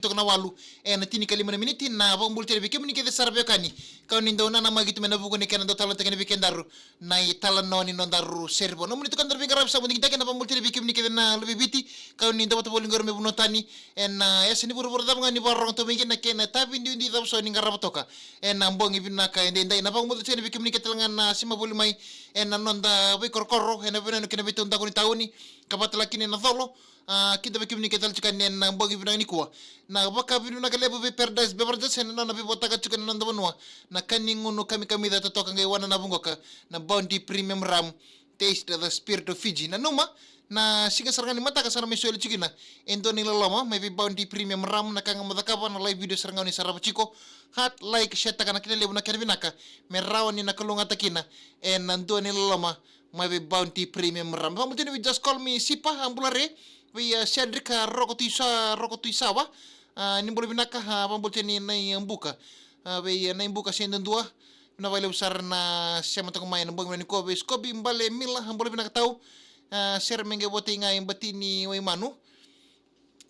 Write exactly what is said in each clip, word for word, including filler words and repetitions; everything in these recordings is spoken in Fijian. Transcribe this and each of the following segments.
toka na walu ena tinikalima na miniti. Na vakabula tale vei kemuni kece sara veiwekani, kau ni dau nanamaki tu mai na vuku ni kena dau talanoataki vei kedaru na italanoa ni nodaru sere vou. Nomuni tukuna daru veiqaravi sa vou digitaki. Na vakabula tale vei kemuni kece na luve i Viti, kau ni dau vata voli qori mai vanua tani, ena yasa ni vuravura cava ga ni vakarorogo tu mai kina, kei na itavi duidui cava so ni qarava toka ena bogi vinaka edaidai. Na vakabula tale vei kemuni kece tale ga na sema voli mai ena noda veikorokoro, ena veivanua kei na veitaudaku ni tauni, ka vata tale kina ena colo. A, kidavaki kemuni kece tale tiko yani ena bogi vinaka nikua. Na vakavinavinaka levu vei Paradise Beverages ena nona veivakarau tiko ena noda vanua na ka ni gunu kamikamica totoka qai wananavu qoka, na Bounty Premium Rum, taste the spirit of Fiji. Nanuma, na siga sara ga ni mataka sa na mai soli tiko kina e dua na iloloma mai vei Bounty Premium Rum. Na ka ga mo cakava, na live video sara ga o ni sarava tiko, heart, like, share taka na kena levu na kena vinaka, me rawa ni na kalougata kina ena dua na iloloma mai vei Bounty Premium Rum. Vakabula tale vei Just Call Me Sipa, a, bula re, vei, a, Cedric, a, Roko Tuisa, Roko Tuisava. A, ni bula vinaka, a, vakabula tale vei Nai Buka. A, vei, a, Nai Buka se dua. Vinaka vakalevu sara na sema toka mai ena bogi vinaka nikua. Vei Scoby Bale Mila, a, bula vinaka tau. A, sere me qai votei ga i Batini Waimanu.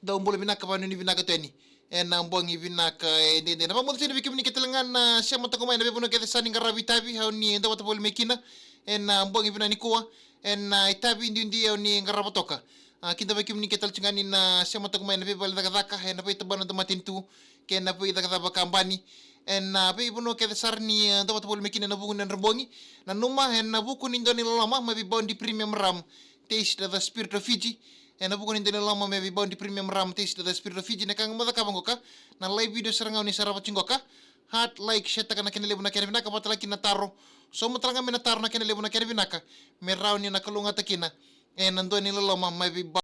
Dau bula vinaka, vanuinui vinaka tu yani ena bogi vinaka edaidai. Na vakabula tale vei kemuni kece tale ga na sema toka mai na veivanua kece sa ni qaravi itavi o ni dau vata voli mai kina ena bogi vinaka nikua, ena itavi duidui o ni qarava toka. A, kidavaki kemuni kece tale tiko ga ni na sema toka mai na veivale cakacaka, ena veitabana domatenitu, kei na veicakacaka vakabani, ena veivanua kece sara ni, e, dau vata voli mai kina ena vuku ni nodra bogi. Nanuma, ena vuku ni dua na iloloma mai vei Bounty Premium Rum, taste the spirit of Fiji. Ena vuku ni dua na iloloma mai vei Bounty Premium Rum, taste the spirit of Fiji. Na ka ga mo cakava qoka, na live video sara ga o ni sarava tiko qoka, heart, like, share taka na kena levu na kena vinaka, vata tale kina na taro. Sauma tale ga mai na taro na kena levu na kena vinaka, me rawa ni na kalougata kina ena dua na iloloma mai vei